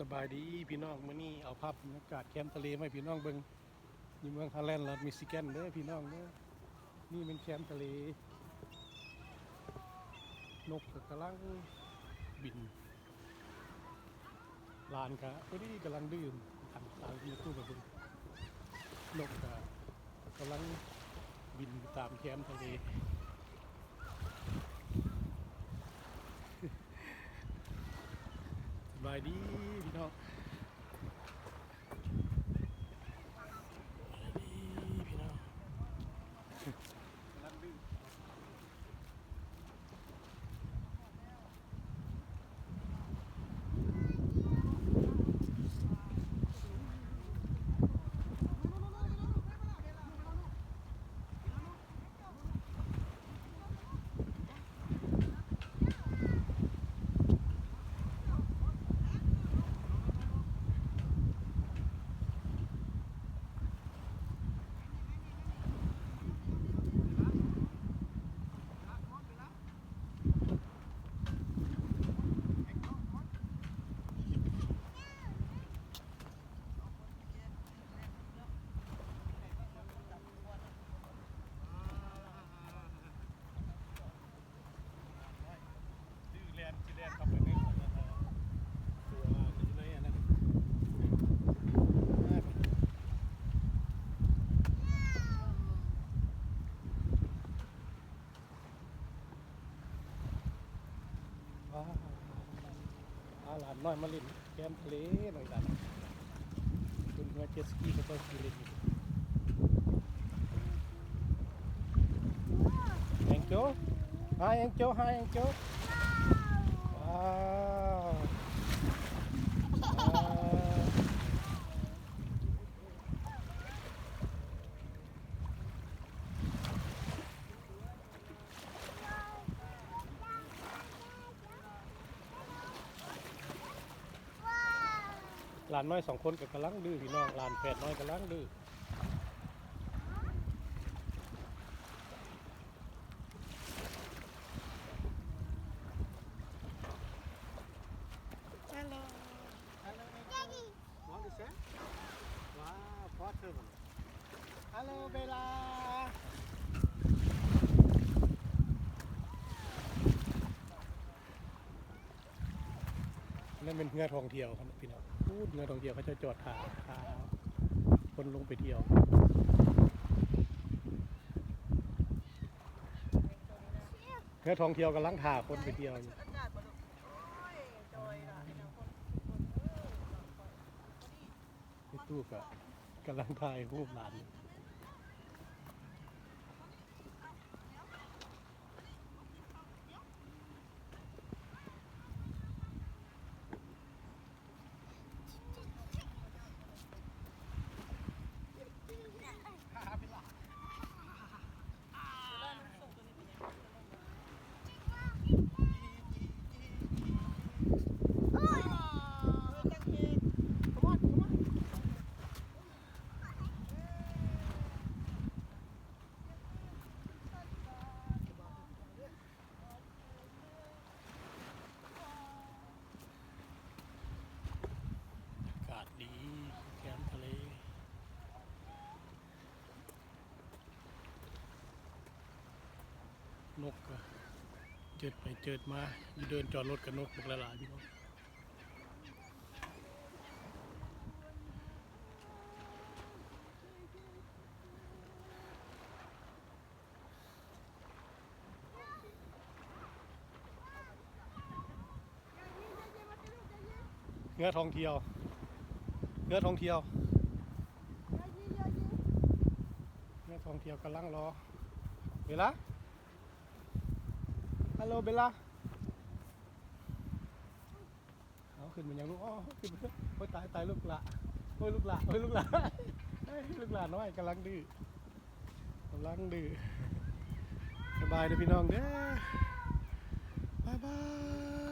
ສະບາຍດີພີ່ນ້ອງ, ມື້ນີ້ເອົາພາບບັນຍາກາດແຄມທະເລມາໃຫ້ພີ່ນ້ອງເບິ່ງ ຢູ່ເມືອງຮາແລນ ລັດມິຊິແກນເດີພີ່ນ້ອງເດີ. ນີ້ແມ່ນແຄມທະເລ, ນົກກໍກຳລັງບິນ. ຫຼານກະພໍດີກຳລັງດື້ ຕາມຢູທູບເພິ່ນ. ນົກກະກຳລັງບິນຢູ່ຕາມແຄມທະເລ. ສະບາຍດີພີ່ນ້ອງ, ສະບາຍດີພີ່ນ້ອງ. ວ້າວ ພາຫຼານນ້ອຍມາຫຼິ້ນແຄມທະເລໜ້ອຍໜຶ່ງ, ເປັນເຮືອເຈັດສະກີເຂົາເຈົ້າຂີ່ຫຼິ້ນ. Angel, hi Angel, hi Angel. ວ້າວ ວ້າວ. ຫຼານນ້ອຍສອງຄົນກໍກຳລັງດື້ພີ່ນ້ອງ, ຫຼານແຝດນ້ອຍກຳລັງດື້. ອັນນັ້ນແມ່ນເຮືອທ່ອງທ່ຽວພີ່ນ້ອງ, ເຮືອທ່ອງທ່ຽວເຂົາເຈົ້າຈອດຖ້າ ຖ້າຄົນລົງໄປທ່ຽວ. ເຮືອທ່ອງທ່ຽວກຳລັງຖ້າຄົນໄປທ່ຽວຢູ່. ເຮັດຮູບກະກຳລັງຖ່າຍຮູບຫຼານ. ອາກາດດີ ແຄມທະເລ. ນົກກະເຈີດໄປເຈີດມາ, ຢູ່ເດີ່ນຈອດລົດກະນົກບັກຫຼາຍໆ ພີ່ນ້ອງ. ເຮືອທ່ອງທ່ຽວ ເຮືອທ່ອງທ່ຽວ ເຮືອທ່ອງທ່ຽວກຳລັງລໍເບລາ. ຮາໂລ ເບລາ. ເອົາ ຂຶ້ນມາຫຍັງລູກ? ອໍ ຂຶ້ນມາ. ໂອ້ຍ ຕາຍ ຕາຍ ລູກຫຼ້າ. ໂອ້ຍ ລູກຫຼ້າ. ໂອ້ຍ ລູກຫຼ້າ. ເຮີ້ຍ ລູກຫຼ້ານ້ອຍກຳລັງດື້ ກຳລັງດື້. ສະບາຍເດີພີ່ນ້ອງເດີ. ບາຍບາຍ.